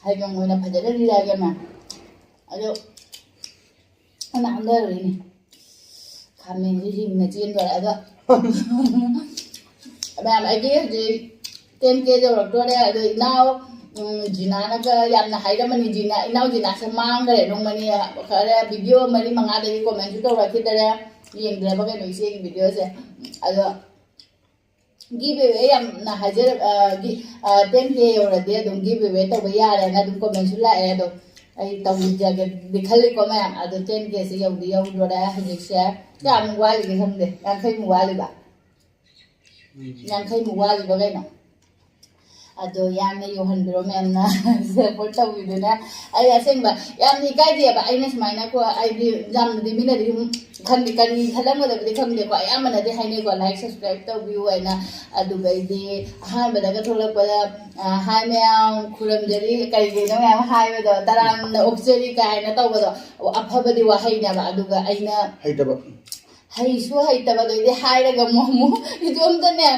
ꯍꯌꯦꯡ ꯑꯣꯏꯅ ꯐꯖꯅ ꯂꯤꯔꯛꯑꯒꯦ ꯃꯥ꯫ ꯑꯗꯣ ꯑꯩꯅ ꯍꯥꯏꯅꯔꯨꯔꯤꯅꯦ꯫ ꯈꯥꯃꯦꯟꯁꯦ ꯍꯤꯡꯅ ꯆꯦꯟꯗꯣꯔꯦ꯫ ꯑꯗꯣ ꯃꯌꯥꯝ, ꯑꯩꯒꯤ ꯍꯧꯖꯤꯛ ten K ꯌꯧꯔꯛꯇꯣꯔꯦ꯫ ꯑꯗꯣ ꯏꯅꯥꯎ, ꯎꯝ, ꯖꯤꯅꯥꯅꯒ ꯌꯥꯝꯅ ꯍꯥꯏꯔꯝꯕꯅꯤ꯫ ꯖꯤꯅꯥ, ꯏꯅꯥꯎ ꯖꯤꯅꯥꯁꯦ ꯃꯥꯡꯈ꯭ꯔꯦ ꯅꯣꯡꯃꯅꯤ꯫ ꯈꯔ video ꯃꯔꯤ ꯃꯉꯥꯗꯒꯤ comment ꯁꯨ ꯇꯧꯔꯛꯈꯤꯗꯔꯦ꯫ ꯌꯦꯡꯗ꯭ꯔꯦꯕ ꯀꯩꯅꯣ ꯏꯆꯦꯒꯤ video ꯁꯦ꯫ ꯑꯗꯣ give away ꯌꯥꯝꯅ ꯍꯥꯏꯖꯔ-, ꯑ, ꯒꯤ-, ꯑ, ten K ꯌꯧꯔꯗꯤ ꯑꯗꯨꯝ give away ꯇꯧꯕ ꯌꯥꯔꯦꯅ ꯑꯗꯨꯝ comment ꯁꯨ ꯂꯥꯛꯑꯦ꯫ ꯑꯗꯣ ꯑꯩ ꯇꯧꯖꯒꯦꯗꯤ ꯈꯜꯂꯤꯀꯣ ꯃꯌꯥꯝ꯫ ꯑꯗꯣ ten K ꯁꯦ ꯌꯧꯗꯤ ꯌꯧꯗꯣꯔꯦ ꯍꯧꯖꯤꯛꯁꯦ꯫ ꯀꯌꯥꯃꯨꯛ ꯋꯥꯠꯂꯤꯒꯦ ꯈꯪꯗꯦ, ꯌꯥꯡꯈꯩꯃꯨꯛ ꯋꯥꯠꯂꯤꯕ꯫ ꯌꯥꯡꯈꯩꯃꯨꯛ ꯋꯥꯠꯂꯤꯕ ꯀꯩꯅꯣ꯫ ꯑꯗꯣ ꯌꯥꯝꯅ ꯌꯧꯍꯟꯕꯤꯔꯣ ꯃꯌꯥꯝꯅ꯫ Support ꯇꯧꯕꯤꯗꯨꯅ꯫ ꯑꯩ ꯑꯁꯦꯡꯕ ꯌꯥꯝꯅ ꯏꯀꯥꯏꯗꯦꯕ꯫ ꯑꯩꯅ ꯁꯨꯃꯥꯏꯅ ꯀꯣ, ꯑꯩꯗꯤ ꯌꯥꯝꯅꯗꯤ ꯃꯤꯅꯗꯤ ꯁꯨꯝ ꯈꯪꯗꯦ, ꯀꯔꯤ ꯈꯜꯂꯝꯒꯗꯕꯗꯤ ꯈꯪꯗꯦꯀꯣ꯫ ꯑꯌꯥꯝꯕꯅꯗꯤ ꯍꯥꯏꯅꯩꯀꯣ, "Like, subscribe ꯇꯧꯕꯤꯌꯨ" ꯍꯥꯏꯅ꯫ ꯑꯗꯨꯒꯩꯗꯤ ꯑꯍꯥꯟꯕꯗꯒ ꯊꯣꯛꯂꯛꯄꯗ, ꯑ, "Hi ꯃꯌꯥꯝ, ꯈꯨꯔꯨꯝꯖꯔꯤ", ꯀꯩ ꯀꯩꯅꯣ ꯃꯌꯥꯝ ꯍꯥꯏꯕꯗꯣ, "ꯇꯔꯥꯝꯅ ꯑꯣꯛꯆꯔꯤ" ꯀꯥꯏꯅ ꯇꯧꯕꯗꯣ, ꯑꯐꯕꯗꯤ ꯋꯥꯍꯩꯅꯦꯕ꯫ ꯑꯗꯨꯒ ꯑꯩꯅ ꯍꯩꯇꯕ꯫ ꯍꯩꯁꯨ ꯍꯩꯇꯕ, ꯑꯗꯩꯗꯤ ꯍꯥꯏꯔꯒ ꯑꯃꯨꯛ, ꯑꯃꯨꯛ ꯏꯇꯣꯝꯇꯅꯦ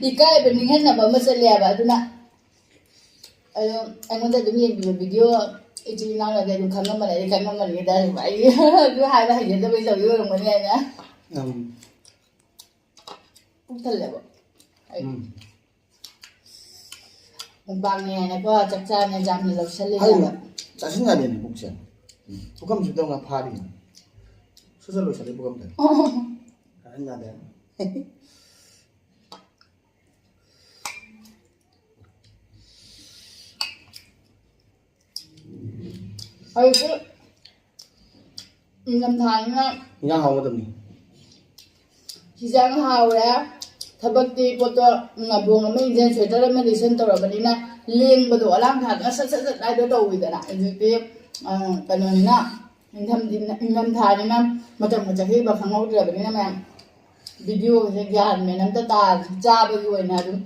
ꯏꯀꯥꯏꯕ ꯅꯤꯡꯍꯟꯅꯕ ꯑꯃ ꯆꯠꯂꯦꯕ꯫ ꯑꯗꯨꯅ ꯑꯗꯣ ꯑꯩꯉꯣꯟꯗ ꯑꯗꯨꯝ ꯌꯦꯡꯕꯤꯕ ꯚꯤꯗꯤꯑꯣ ꯏꯆꯤꯜ ꯏꯅꯥꯎꯅꯗꯤ ꯑꯗꯨꯝ ꯈꯪꯉꯝꯃꯅꯤ, ꯑꯩꯗꯤ ꯈꯪꯉꯝꯃꯅꯤꯗ ꯑꯗꯨꯝ ꯑꯩ ꯑꯗꯨ ꯍꯥꯏꯕ ꯍꯩꯖꯗꯕꯩ ꯇꯧꯕꯤ ꯑꯣꯏꯔꯝꯒꯅꯤ ꯍꯥꯏꯅ꯫ ꯎꯝ꯫ ꯄꯨꯛ ꯊꯜꯂꯦꯕ ꯑꯩ꯫ ꯎꯝ꯫ ꯃꯨꯛꯕꯥꯡꯅꯦ ꯍꯥꯏꯅꯀꯣ, ꯆꯥꯛ ꯆꯥꯅ ꯌꯥꯝꯅ ꯂꯧꯁꯜꯂꯦ ꯍꯥꯏꯕ꯫ ꯆꯥꯁꯤꯟ ꯌꯥꯗꯦꯅꯦ ꯄꯨꯛꯁꯦ꯫ ꯎꯝ꯫ ꯄꯨꯈꯝꯁꯤꯗ ꯉꯥ ꯐꯥꯔꯤ꯫ ꯁꯠ ꯁꯠ ꯂꯣꯏꯁꯜꯂꯤ ꯄꯨꯈꯝꯁꯦ꯫ ꯆꯥꯁꯤꯟ ꯌꯥꯗꯦ꯫ ꯍꯧꯖꯤꯛꯇꯤ ꯏꯪꯊꯝꯊꯥꯅꯤꯅ ꯏꯟꯖꯥꯡ ꯍꯥꯎꯕ ꯃꯇꯝꯅꯤ꯫ ꯍꯤꯟꯖꯥꯡ ꯍꯥꯎꯔꯦ, ꯊꯕꯛꯇꯤ ꯄꯣꯠꯇꯣ, ꯎꯝ, ꯑꯕꯣꯡ ꯑꯃ ꯏꯟꯖꯥꯡ ꯁ꯭ꯋꯦꯇꯔ ꯑꯃ ꯂꯤꯁꯟ ꯇꯧꯔꯕꯅꯤꯅ ꯂꯦꯡꯕꯗꯣ ꯑꯂꯥꯡ ꯊꯥꯗꯅ ꯁꯠ ꯁꯠ ꯁꯠ ꯍꯥꯏꯗꯣ ꯇꯧꯋꯤꯗꯅ꯫ ꯍꯧꯖꯤꯛꯇꯤ, ꯑ, ꯀꯩꯅꯣꯅꯤꯅ, ꯏꯪꯊꯝꯊꯥꯅꯤꯅ ꯃꯇꯝꯒ ꯆꯍꯤꯒ ꯈꯪꯍꯧꯗ꯭ꯔꯕꯅꯤꯅ ꯃꯌꯥꯝ ꯚꯤꯗꯤꯑꯣꯁꯦ ꯒ꯭ꯌꯥꯟ ꯃꯦꯟ ꯑꯝꯇ ꯇꯥꯗ꯭ꯔꯦ꯫ ꯆꯥꯕꯒꯤ ꯑꯣꯏꯅ ꯑꯗꯨꯝ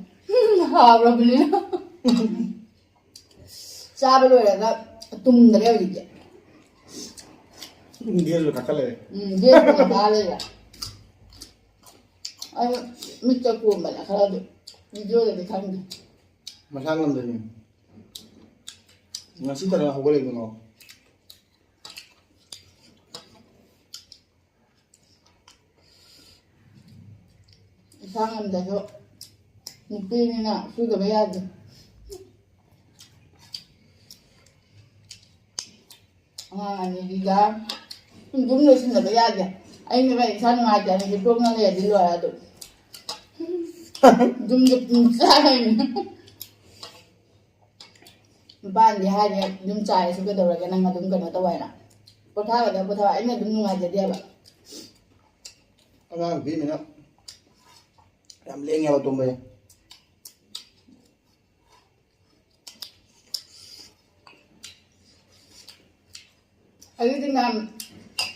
ꯍꯥꯎꯔꯕꯅꯤꯅ꯫ ꯆꯥꯕ ꯂꯣꯏꯔꯒ ꯇꯨꯝꯗ꯭ꯔꯦ ꯍꯧꯖꯤꯛꯇꯤ꯫ ꯒꯦꯁꯁꯨ ꯀꯥꯈꯠꯂꯛꯑꯦ꯫ ꯎꯝ, ꯒꯦꯁꯁꯨ ꯀꯥꯈꯠꯂꯛꯑꯦ꯫ ꯑꯩ ꯃꯤꯠꯇ ꯀꯣꯝꯕꯅꯦ ꯈꯔꯗꯤ꯫ ꯚꯤꯗꯤꯑꯣꯗꯗꯤ ꯈꯪꯗꯦ꯫ ꯃꯁꯥ ꯉꯝꯗꯕꯅꯤ꯫ ꯉꯁꯤ ꯇꯔꯥ ꯍꯧꯒꯠꯂꯛꯏꯗꯅꯣ꯫ ꯏꯁꯥ ꯉꯝꯗꯁꯨ ꯅꯨꯄꯤꯅꯤꯅ ꯁꯨꯗꯕ ꯌꯥꯗꯦ꯫ ꯑꯉꯥꯡ ꯑꯅꯤꯁꯤꯒ ꯑꯗꯨꯝ ꯂꯣꯏꯁꯤꯟꯅꯕ ꯌꯥꯗꯦ꯫ ꯑꯩꯅꯒ ꯏꯁꯥ ꯅꯨꯡꯉꯥꯏꯇꯦ ꯍꯥꯏꯅ ꯍꯤꯞꯇꯣꯛꯅ ꯂꯩꯔꯗꯤ ꯂꯣꯏꯔꯦ ꯑꯗꯨꯝ꯫ ꯑꯗꯨꯝ ꯆꯥꯔꯅꯤ꯫ ꯅꯨꯄꯥꯅꯗꯤ ꯍꯥꯏꯔꯦ, "ꯑꯗꯨꯝ ꯆꯥꯏꯔꯁꯨ ꯀꯩꯗꯧꯔꯒꯦ, ꯅꯪ ꯑꯗꯨꯝ ꯀꯩꯅꯣ ꯇꯧ" ꯍꯥꯏꯅ꯫ ꯄꯣꯊꯥꯒꯗꯕ ꯄꯣꯊꯥ, ꯑꯩꯅ ꯑꯗꯨꯝ ꯅꯨꯡꯉꯥꯏꯖꯗꯦꯕ꯫ ꯑꯉꯥꯡ ꯅꯨꯄꯤꯅꯤꯅ ꯌꯥꯝ ꯂꯦꯡꯉꯦꯕ ꯇꯨꯝꯕꯁꯦ꯫ ꯑꯩꯒꯤꯗꯤ ꯃꯌꯥꯝ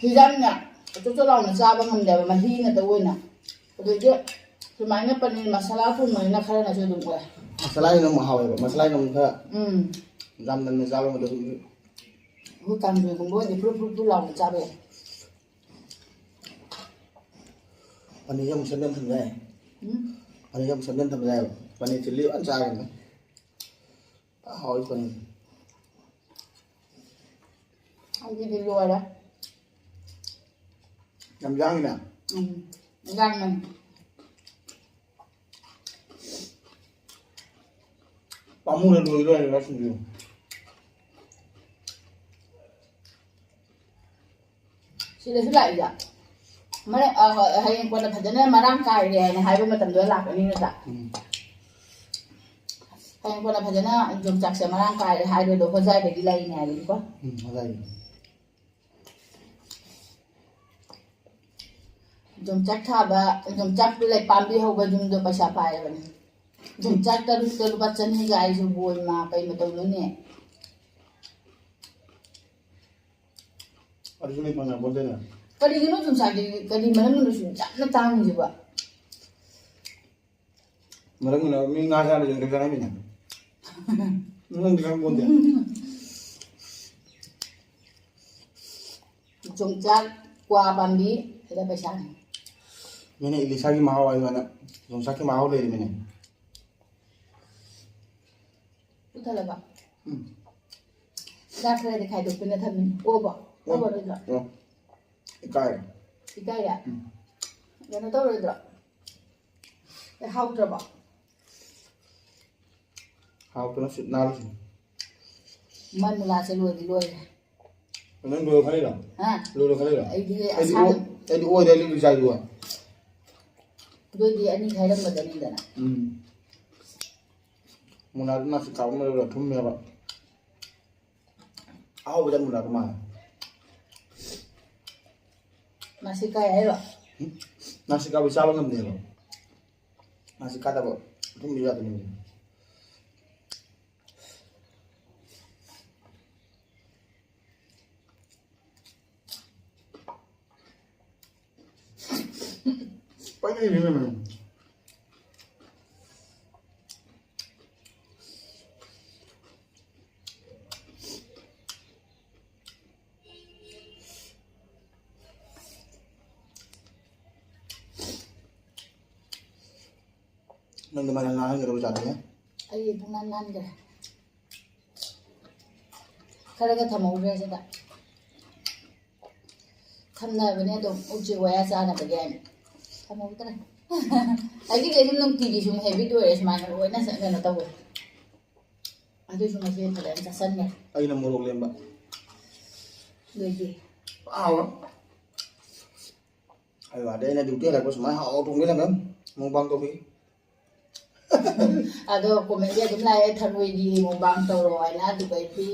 ꯍꯤꯟꯖꯥꯡꯅ ꯆꯣꯠ ꯆꯣꯠ ꯂꯥꯎꯅ ꯆꯥꯕ ꯉꯝꯗꯦꯕ, ꯃꯍꯤ ꯉꯥꯛꯇ ꯑꯣꯏꯅ꯫ ꯑꯗꯨꯗꯤ ꯁꯨꯃꯥꯏꯅ ꯄꯅꯤꯔ ꯃꯁꯥꯂꯥ ꯊꯣꯡꯕꯅꯤꯅ ꯈꯔꯅꯁꯨ ꯑꯗꯨꯝ ꯑꯣꯏ꯫ ꯃꯁꯥꯂꯥꯒꯤꯅ ꯑꯃꯨꯛ ꯍꯥꯎꯋꯦꯕ, ꯃꯁꯥꯂꯥꯒꯤꯅ ꯑꯃꯨꯛ ꯈꯔ ꯎꯝ꯫ ꯌꯥꯝ ꯅꯝꯅ ꯆꯥꯕ ꯉꯝꯗꯕ꯫ ꯑꯩꯈꯣꯏ ꯀꯥꯡꯁꯣꯏꯒꯨꯝꯕ ꯑꯣꯏꯔꯗꯤ ꯐꯨꯔꯨꯞ ꯐꯨꯔꯨꯞ ꯐꯨꯔꯨꯞ ꯂꯥꯎꯅ ꯆꯥꯕ ꯌꯥꯏ꯫ ꯄꯅꯤꯔꯁꯦ ꯑꯃꯨꯛ ꯁꯦꯝꯖꯤꯟ ꯊꯝꯕ ꯌꯥꯏ꯫ ꯎꯝ꯫ ꯄꯅꯤꯔꯁꯦ ꯑꯃꯨꯛ ꯁꯦꯝꯖꯤꯟ ꯊꯝꯕ ꯌꯥꯏꯑꯕ꯫ ꯄꯅꯤꯔ ꯆꯤꯜꯂꯤ ꯐꯖꯅ ꯆꯥꯒꯅꯤ꯫ ꯍꯥꯎꯏ ꯄꯅꯤꯔ꯫ ꯑꯩꯒꯤꯗꯤ ꯂꯣꯏꯔꯦ꯫ ꯌꯥꯝ ꯌꯥꯡꯉꯤꯅꯦ꯫ ꯎꯝ, ꯌꯥꯡꯕꯅꯤ꯫ ꯄꯥꯝꯃꯨꯔꯦ, ꯂꯣꯏ ꯂꯣꯏꯔꯦ ꯁꯤꯡꯖꯨ꯫ ꯁꯤꯗꯁꯨ ꯂꯥꯛꯏꯗ꯫ ꯃꯔꯛ, ꯑ, ꯍꯣꯏ, ꯍꯌꯦꯡ ꯀꯣꯟꯅ ꯐꯖꯅ ꯃꯔꯥꯡ ꯀꯥꯏꯔꯦ ꯍꯥꯏꯅ ꯍꯥꯏꯕ ꯃꯇꯝꯗ ꯂꯥꯛꯀꯅꯤ ꯅꯠꯇ꯭ꯔꯥ? ꯎꯝ꯫ ꯍꯌꯦꯡ ꯀꯣꯟꯅ ꯐꯖꯅ ꯌꯣꯡꯆꯥꯛꯁꯦ ꯃꯔꯥꯡ ꯀꯥꯏꯔꯦ ꯍꯥꯏꯕꯗꯣ ꯍꯣꯖꯥꯏꯗꯒꯤ ꯂꯩꯅꯦ ꯍꯥꯏꯕꯅꯤꯀꯣ꯫ ꯎꯝ, ꯍꯣꯖꯥꯏꯗꯒꯤ꯫ ꯌꯣꯡꯆꯥꯛ ꯊꯥꯕ, ꯌꯣꯡꯆꯥꯛꯇꯨ ꯂꯩ ꯄꯥꯝꯕꯤ ꯍꯧꯕ ꯌꯨꯝꯗꯣ ꯄꯩꯁꯥ ꯄꯥꯏꯔꯕꯅꯤ꯫ ꯌꯣꯡꯆꯥꯛ ꯇꯔꯨꯛꯇ ꯂꯨꯄꯥ ꯆꯅꯤꯒ ꯍꯥꯏꯁꯤꯕꯨ ꯏꯃꯥ, ꯀꯩ ꯃꯇꯧꯅꯣꯅꯦ? ꯑꯗꯨꯁꯨ ꯃꯤ ꯐꯪꯅꯄꯣꯟꯇꯦꯅꯦ꯫ ꯀꯔꯤꯒꯤꯅꯣ ꯌꯣꯡꯆꯥꯛꯁꯤ ꯀꯔꯤ ꯃꯔꯝꯒꯤꯅꯣ ꯁꯨꯝ ꯌꯥꯝꯅ ꯇꯥꯡꯉꯤꯁꯤꯕꯣ? ꯃꯔꯝꯒꯤꯅꯣ ꯃꯤ ꯉꯥ ꯆꯥꯔ ꯌꯣꯡꯆꯥꯛ ꯆꯥꯅꯩꯃꯤꯅꯦ꯫ ꯅꯪꯗꯤ ꯈꯪꯄꯣꯟꯇꯦ꯫ ꯌꯣꯡꯆꯥꯛ ꯀ꯭ꯋꯥ ꯄꯥꯝꯕꯤ ꯁꯤꯗ ꯄꯩꯁꯥꯅꯤ꯫ ꯃꯤꯅ ꯏꯂꯤꯁꯥꯒꯤ ꯃꯍꯥꯎ ꯍꯥꯏꯗꯨꯃꯥꯏꯅ ꯌꯣꯡꯆꯥꯛꯀꯤ ꯃꯍꯥꯎ ꯂꯩꯔꯤꯃꯤꯅꯦ꯫ ꯄꯨꯊꯜꯂꯕ? ꯎꯝ꯫ ꯆꯥꯛ ꯈꯔꯗꯤ ꯈꯥꯏꯗꯣꯛꯇꯨꯅ ꯊꯝꯃꯤ꯫ ꯑꯣꯕ? ꯎꯝ꯫ ꯑꯣꯕꯔꯣꯏꯗ꯭ꯔꯣ? ꯎꯝ꯫ ꯏꯀꯥꯏ꯫ ꯏꯀꯥꯏꯔꯦ? ꯎꯝ꯫ ꯀꯩꯅꯣ ꯇꯧꯔꯣꯏꯗ꯭ꯔꯣ? ꯑꯦ, ꯍꯥꯎꯇ꯭ꯔꯕꯣ? ꯍꯥꯎꯇꯅ ꯁꯤꯠ ꯅꯥꯜꯂꯤꯁꯤꯅꯤ꯫ ꯃꯥꯏ ꯃꯨꯂꯥꯁꯦ ꯂꯣꯏꯗꯤ ꯂꯣꯏꯔꯦ꯫ ꯅꯪ ꯂꯣꯏꯔ ꯈꯜꯂꯤꯔꯣ? ꯍꯥ? ꯂꯣꯏꯔ ꯈꯜꯂꯤꯔꯣ? ꯑꯩꯗꯤ ꯑꯩꯗꯤ ꯑꯁꯥꯡ-, ꯑꯣ-, ꯑꯩꯗꯤ ꯑꯣꯏꯔꯦ ꯑꯂꯨ ꯆꯥꯏꯗꯨꯒ꯫ ꯑꯗꯨꯑꯣꯏꯗꯤ ꯑꯅꯤ ꯈꯥꯏꯔꯝꯒꯗꯕꯅꯤꯗꯅ꯫ ꯎꯝ꯫ ꯃꯨꯂꯥꯗꯨ ꯅꯥꯁꯤꯛ ꯀꯥꯕ ꯑꯃ ꯂꯩꯕꯗꯣ ꯊꯨꯝꯃꯦꯕ꯫ ꯑꯍꯥꯎꯕꯗ ꯃꯨꯂꯥꯗꯨ ꯃꯥꯜꯂꯦ꯫ ꯅꯥꯁꯤꯛ ꯀꯥꯏ ꯍꯥꯏꯔꯣ? ꯎꯝ? ꯅꯥꯁꯤꯛ ꯀꯥꯕꯗꯤ ꯆꯥꯕ ꯉꯝꯗꯦꯕ꯫ ꯅꯥꯁꯤꯛ ꯀꯥꯗꯕ ꯑꯊꯨꯝꯕꯤ ꯖꯥꯠꯇꯨꯅꯦꯕ꯫ ꯄꯪꯂꯩ ꯂꯩꯔꯝꯃꯦ ꯃꯅꯨꯡ꯫ ꯅꯪꯗꯤ ꯃꯅꯝ ꯅꯥꯟꯍꯟꯒꯗꯕ ꯖꯥꯠꯅꯤꯅꯦ꯫ ꯑꯩ ꯄꯨꯡꯅꯥꯟ ꯅꯥꯟꯈ꯭ꯔꯦ꯫ ꯈꯔꯒ ꯊꯝꯍꯧꯈ꯭ꯔꯦ ꯁꯤꯗ꯫ ꯊꯝꯅꯕꯅꯦ ꯑꯗꯨꯝ ꯎꯆꯦꯛ ꯋꯥꯌꯥ ꯆꯥꯅꯕꯒꯤ ꯍꯥꯏꯅ꯫ ꯊꯝꯍꯧꯗ꯭ꯔꯦ꯫ ꯑꯩꯒꯤꯗꯤ ꯑꯗꯨꯝ ꯅꯨꯡꯇꯤꯒꯤ ꯁꯨꯝ ꯍꯦꯕꯤꯠ ꯑꯣꯏꯔꯦ ꯁꯨꯃꯥꯏꯅ ꯂꯣꯏꯅ ꯀꯩꯅꯣ ꯇꯧꯕ꯫ ꯑꯗꯨꯁꯨ ꯉꯁꯤ ꯐꯖꯅ ꯆꯥꯁꯟꯈ꯭ꯔꯦ꯫ ꯑꯩꯅ ꯃꯣꯔꯣꯛ ꯂꯦꯝꯕ꯫ ꯑꯗꯨꯗꯤ꯫ ꯍꯥꯎꯔꯣ꯫ ꯑꯩ ꯋꯥꯗꯤ ꯑꯩꯅ ꯗ꯭ꯌꯨꯇꯤ ꯍꯜꯂꯛꯄ ꯁꯨꯃꯥꯏꯅ ꯍꯥꯎ ꯊꯣꯡꯕꯤ ꯂꯩꯔꯝꯃꯦ꯫ ꯃꯨꯛꯕꯥꯡ ꯇꯧꯕꯤ꯫ ꯑꯗꯣ ꯀꯣꯃꯦꯟꯗꯤ ꯑꯗꯨꯝ ꯂꯥꯛꯑꯦ, "ꯊꯔꯣꯏꯒꯤ ꯃꯨꯛꯕꯥꯡ ꯇꯧꯔꯣ" ꯍꯥꯏꯅ꯫ ꯑꯗꯨꯗꯩꯗꯤ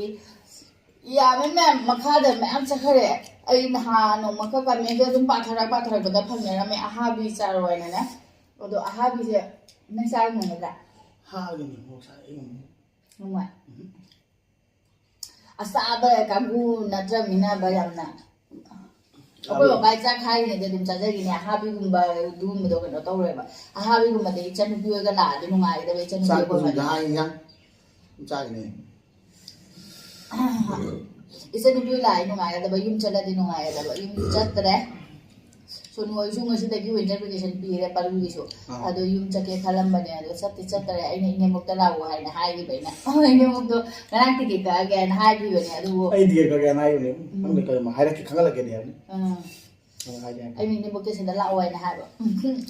ꯌꯥꯝꯃꯦ ꯃꯌꯥꯝ, ꯃꯈꯥꯗ ꯃꯌꯥꯝ ꯆꯠꯈ꯭ꯔꯦ꯫ ꯑꯩ ꯅꯍꯥꯟ ꯅꯣꯡꯃꯈꯛ ꯀꯃꯦꯟꯗ ꯑꯗꯨꯝ ꯄꯥꯊꯔꯛ ꯄꯥꯊꯔꯛꯄꯗ ꯐꯪꯅꯔꯝꯃꯦ, ꯑꯍꯥꯕꯤ ꯆꯥꯔꯣ ꯍꯥꯏꯅꯅꯦ꯫ ꯑꯗꯣ ꯑꯍꯥꯕꯤꯁꯦ ꯅꯪ ꯆꯥꯕ ꯉꯝꯒꯗ꯭ꯔꯥ? ꯍꯥꯎꯕꯅꯤ, ꯃꯣꯔꯣꯛ ꯁꯥꯏ, ꯑꯩ ꯉꯝꯃꯣꯏ꯫ ꯉꯝꯃꯣꯏ? ꯎꯝ꯫ ꯑꯆꯥꯕ ꯀꯥꯡꯕꯨ ꯅꯠꯇ꯭ꯔꯃꯤꯅꯕ ꯌꯥꯝꯅ꯫ ꯑꯩꯈꯣꯏ ꯆꯥꯕ ꯕꯕꯥꯏ ꯆꯥꯛ ꯍꯥꯏꯔꯤꯉꯩꯗ ꯑꯗꯨꯝ ꯆꯥꯖꯈꯤꯅꯦ꯫ ꯑꯍꯥꯕꯤꯒꯨꯝꯕ ꯑꯗꯨꯒꯨꯝꯕꯗꯣ ꯀꯩꯅꯣ ꯇꯧꯔꯣꯏꯕ꯫ ꯑꯍꯥꯕꯤꯒꯨꯝꯕꯗꯤ ꯏꯆꯟꯅꯨꯄꯤ ꯍꯣꯏꯒ ꯂꯥꯛꯑꯗꯤ ꯅꯨꯡꯉꯥꯏꯒꯗꯕ, ꯏꯆꯟꯅꯨꯄꯤ ꯆꯥꯛ ꯑꯩꯈꯣꯏ ꯄꯨꯁꯤꯗ ꯍꯣꯏ꯫ ꯍꯥꯏ ꯏꯟꯖꯥꯡ ꯑꯗꯨꯝ ꯆꯥꯒꯅꯤ꯫ ꯏꯆꯟꯅꯨꯄꯤ ꯍꯣꯏ ꯂꯥꯛꯑꯗꯤ ꯅꯨꯡꯉꯥꯏꯒꯗꯕ, ꯌꯨꯝ ꯆꯠꯂꯗꯤ ꯅꯨꯡꯉꯥꯏꯒꯗꯕ, ꯌꯨꯝ ꯆꯠꯇ꯭ꯔꯦ꯫ ꯁꯣꯅꯨ ꯍꯣꯏꯁꯨ ꯉꯁꯤꯗꯒꯤ winter vacation ꯄꯤꯔꯦ ꯄꯔꯨꯒꯤꯁꯨ꯫ ꯑꯥ꯫ ꯑꯗꯣ ꯌꯨꯝ ꯆꯠꯀꯦ ꯈꯜꯂꯝꯕꯅꯦ, ꯑꯗꯣ ꯆꯠꯇꯤ ꯆꯠꯇꯔꯦ꯫ ꯑꯩꯅ ꯏꯅꯦꯝꯕꯣꯛꯇ ꯂꯥꯛꯑꯣ ꯍꯥꯏꯅ ꯍꯥꯏꯈꯤꯕ ꯑꯩꯅ꯫ ꯏꯅꯦꯝꯕꯣꯛꯇꯣ ꯉꯔꯥꯡ ticket ꯀꯛꯑꯒꯦ ꯍꯥꯏꯅ ꯍꯥꯏꯈꯤꯕꯅꯦ, ꯑꯗꯨꯕꯨ ꯑꯩ ticket ꯀꯛꯑꯒꯦ ꯍꯥꯏꯅ ꯍꯥꯏꯈꯤꯕꯅꯦ꯫ ꯎꯝ꯫ ꯈꯪꯗꯦ ꯀꯔꯤ ꯍꯥꯏꯔꯛꯀꯦ, ꯈꯪꯍꯜꯂꯛꯀꯦꯗꯤ ꯍꯥꯏꯕꯅꯤ꯫ ꯑꯥ꯫ ꯑꯩ ꯍꯥꯏꯒꯦ, ꯍꯥꯏꯒꯦ꯫ ꯑꯩꯅ ꯏꯅꯦꯝꯕꯣꯛꯇ ꯁꯤꯗ ꯂꯥꯛꯑꯣ ꯍꯥꯏꯅ ꯍꯥꯏꯕ꯫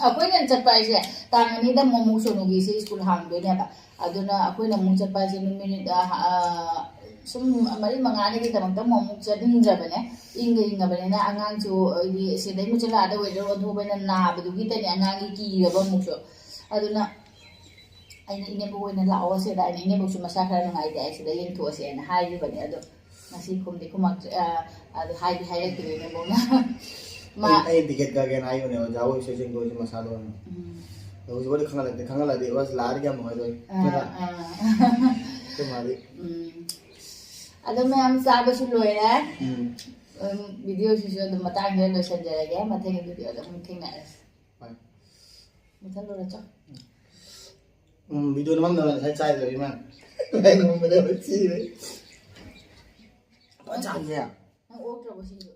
ꯑꯩꯈꯣꯏꯅ ꯆꯠꯄ ꯍꯥꯏꯁꯦ ꯇꯥꯡ ꯑꯅꯤꯗ ꯑꯃꯨꯛ ꯑꯃꯨꯛ ꯁꯣꯅꯨꯒꯤꯁꯦ school ꯍꯥꯡꯗꯣꯏꯅꯦꯕ꯫ ꯑꯗꯨꯅ ꯑꯩꯈꯣꯏꯅ ꯑꯃꯨꯛ ꯆꯠꯄ ꯍꯥꯏꯁꯦ ꯅꯨꯃꯤꯠ, ꯑ, ꯑ, ꯁꯨꯝ ꯃꯔꯤ ꯃꯉꯥꯅꯤꯒꯤꯗꯃꯛꯇ ꯑꯃꯨꯛ ꯑꯃꯨꯛ ꯆꯠꯅꯤꯡꯗ꯭ꯔꯕꯅꯦ꯫ ꯏꯪꯒ ꯏꯪꯉꯕꯅꯤꯅ ꯑꯉꯥꯡꯁꯨ ꯍꯥꯏꯗꯤ ꯁꯤꯗꯩ ꯃꯨꯛ ꯆꯠꯂꯛꯑꯗ weather ꯑꯣꯟꯊꯣꯛꯄꯅꯤꯅ ꯅꯥꯕꯗꯨꯒꯤꯗꯅꯦ ꯑꯉꯥꯡꯒꯤ ꯀꯤꯔꯕ ꯑꯃꯨꯛꯁꯨ꯫ ꯑꯗꯨꯅ ꯑꯩꯅ ꯏꯅꯦꯝꯕꯣꯛ ꯑꯣꯏꯅ ꯂꯥꯛꯑꯣ ꯁꯤꯗ, ꯑꯩꯅ ꯏꯅꯦꯝꯕꯣꯛꯁꯨ ꯃꯁꯥ ꯈꯔ ꯅꯨꯡꯉꯥꯏꯇꯦ, ꯑꯩ ꯁꯤꯗ ꯌꯦꯡꯊꯣꯛꯑꯁꯦꯅ ꯍꯥꯏꯈꯤꯕꯅꯦ꯫ ꯑꯗꯣ ꯉꯁꯤ ꯈꯨꯝꯗꯤ ꯈꯨꯝꯃꯛꯇ꯭ꯔꯦ, ꯑ, ꯑꯗꯨ ꯍꯥꯏꯗꯤ ꯍꯥꯏꯔꯛꯇ꯭ꯔꯦ ꯏꯅꯦꯝꯕꯣꯛꯅ꯫ ꯃꯥ ꯑꯩ, ꯑꯩ ticket ꯀꯛꯑꯒꯦꯅ ꯍꯥꯏꯈꯤꯕꯅꯦ ꯑꯣꯖꯥ ꯍꯣꯏ ꯁꯦ ꯆꯦꯡꯒꯣꯏꯁꯦ ꯃꯁꯥꯗꯣ ꯑꯣꯏꯅ꯫ ꯎꯝ꯫ ꯑꯗꯣ ꯍꯧꯖꯤꯛ ꯐꯥꯎꯗꯤ ꯈꯪꯍꯜꯂꯛꯇꯦ, ꯈꯪꯍꯜꯂꯛꯑꯗꯤ ꯑꯁ ꯂꯥꯛꯑꯗꯤ ꯀꯌꯥꯝ ꯅꯨꯡꯉꯥꯏꯗꯣꯏ꯫ ꯑꯥ, ꯅꯠꯇ꯭ꯔꯥ? ꯑꯥ꯫ ꯑꯩꯈꯣꯏ ꯃꯥꯗꯤ꯫ ꯎꯝ꯫ ꯑꯗꯣ ꯃꯌꯥꯝ ꯆꯥꯕꯁꯨ ꯂꯣꯏꯔꯦ꯫ ꯎꯝ꯫ ꯎꯝ, video ꯁꯤꯁꯨ ꯑꯗꯨꯝ ꯃꯇꯥꯡꯁꯤꯗ ꯂꯣꯏꯁꯤꯟꯖꯔꯒꯦ꯫ ꯃꯊꯪꯒꯤ video ꯗ ꯑꯃꯨꯛ ꯊꯦꯡꯅꯔꯁꯤ꯫ ꯍꯣꯏ꯫ ꯃꯨꯊꯠꯂꯨꯔꯣ ꯆꯣ꯫ ꯎꯝ, video ꯅꯝꯃꯝꯗꯕ ꯉꯁꯥꯏ ꯆꯥꯏꯗ꯭ꯔꯕ ꯏꯃꯥ꯫ ꯑꯩ ꯅꯝꯃꯝꯕꯗ ꯂꯣꯏ ꯊꯤꯔꯦ꯫ ꯐꯖꯅ ꯆꯥꯝꯃꯤꯁꯦ꯫ ꯅꯪ ꯑꯣꯛꯇ꯭ꯔꯕꯣ ꯁꯤꯡꯖꯨ?